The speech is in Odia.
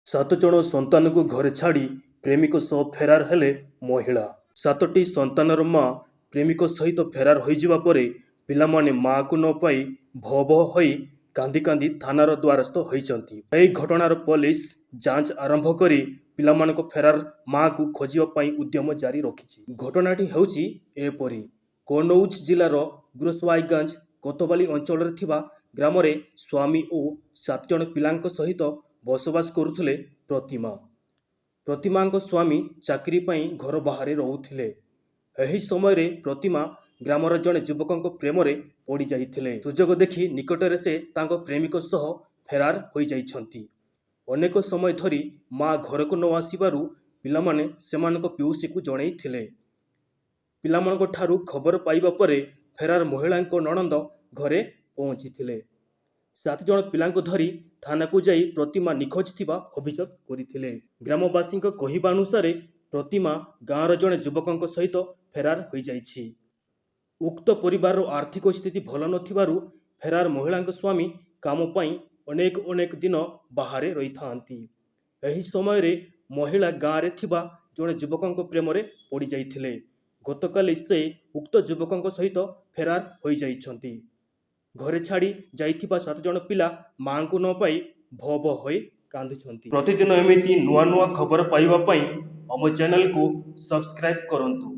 7 ଜଣ ସନ୍ତାନଙ୍କୁ ଘରେ ଛାଡ଼ି ପ୍ରେମିକ ସହ ଫେରାର ହେଲେ ମହିଳା। ସାତଟି ସନ୍ତାନର ମା ପ୍ରେମିକ ସହିତ ଫେରାର ହୋଇଯିବା ପରେ ପିଲାମାନେ ମାଆକୁ ନ ପାଇ ଭୋ ଭୋ ହୋଇ କାନ୍ଦି କାନ୍ଦି ଥାନାର ଦ୍ୱାରସ୍ଥ ହୋଇଛନ୍ତି। ଏହି ଘଟଣାର ପୋଲିସ ଯାଞ୍ଚ ଆରମ୍ଭ କରି ପିଲାମାନଙ୍କ ଫେରାର ମାଆକୁ ଖୋଜିବା ପାଇଁ ଉଦ୍ୟମ ଜାରି ରଖିଛି। ଘଟଣାଟି ହେଉଛି ଏପରି। କନୌଜ ଜିଲ୍ଲାର ଗୁରସୱାଇଗଞ୍ଜ କୋତବାଲି ଅଞ୍ଚଳରେ ଥିବା ଗ୍ରାମରେ ସ୍ୱାମୀ ଓ 7 ଜଣ ପିଲାଙ୍କ ସହିତ ବସବାସ କରୁଥିଲେ ପ୍ରତିମା। ପ୍ରତିମାଙ୍କ ସ୍ୱାମୀ ଚାକିରି ପାଇଁ ଘର ବାହାରେ ରହୁଥିଲେ। ଏହି ସମୟରେ ପ୍ରତିମା ଗ୍ରାମର ଜଣେ ଯୁବକଙ୍କ ପ୍ରେମରେ ପଡ଼ିଯାଇଥିଲେ। ସୁଯୋଗ ଦେଖି ନିକଟରେ ସେ ତାଙ୍କ ପ୍ରେମିକ ସହ ଫେରାର ହୋଇଯାଇଛନ୍ତି। ଅନେକ ସମୟ ଧରି ମା ଘରକୁ ନ ଆସିବାରୁ ପିଲାମାନେ ସେମାନଙ୍କ ପିଉସୀକୁ ଜଣାଇଥିଲେ। ପିଲାମାନଙ୍କ ଠାରୁ ଖବର ପାଇବା ପରେ ଫେରାର ମହିଳାଙ୍କ ନଣନ୍ଦ ଘରେ ପହଞ୍ଚିଥିଲେ। 7 ଜଣ ପିଲାଙ୍କୁ ଧରି ଥାନାକୁ ଯାଇ ପ୍ରତିମା ନିଖୋଜ ଥିବା ଅଭିଯୋଗ କରିଥିଲେ। ଗ୍ରାମବାସୀଙ୍କ କହିବାନୁସାରେ ପ୍ରତିମା ଗାଁର ଜଣେ ଯୁବକଙ୍କ ସହିତ ଫେରାର ହୋଇଯାଇଛି। ଉକ୍ତ ପରିବାରର ଆର୍ଥିକ ସ୍ଥିତି ଭଲ ନଥିବାରୁ ଫେରାର ମହିଳାଙ୍କ ସ୍ୱାମୀ କାମ ପାଇଁ ଅନେକ ଅନେକ ଦିନ ବାହାରେ ରହିଥାନ୍ତି। ଏହି ସମୟରେ ମହିଳା ଗାଁରେ ଥିବା ଜଣେ ଯୁବକଙ୍କ ପ୍ରେମରେ ପଡ଼ିଯାଇଥିଲେ। ଗତକାଲି ସେ ଉକ୍ତ ଯୁବକଙ୍କ ସହିତ ଫେରାର ହୋଇଯାଇଛନ୍ତି। ଘରେ ଛାଡ଼ି ଯାଇଥିବା 7 ଜଣ ପିଲା ମାଆଙ୍କୁ ନ ପାଇ ଭୋ ଭୋ ହୋଇ କାନ୍ଦୁଛନ୍ତି। ପ୍ରତିଦିନ ଏମିତି ନୂଆ ନୂଆ ଖବର ପାଇବା ପାଇଁ ଆମ ଚ୍ୟାନେଲକୁ ସବସ୍କ୍ରାଇବ୍ କରନ୍ତୁ।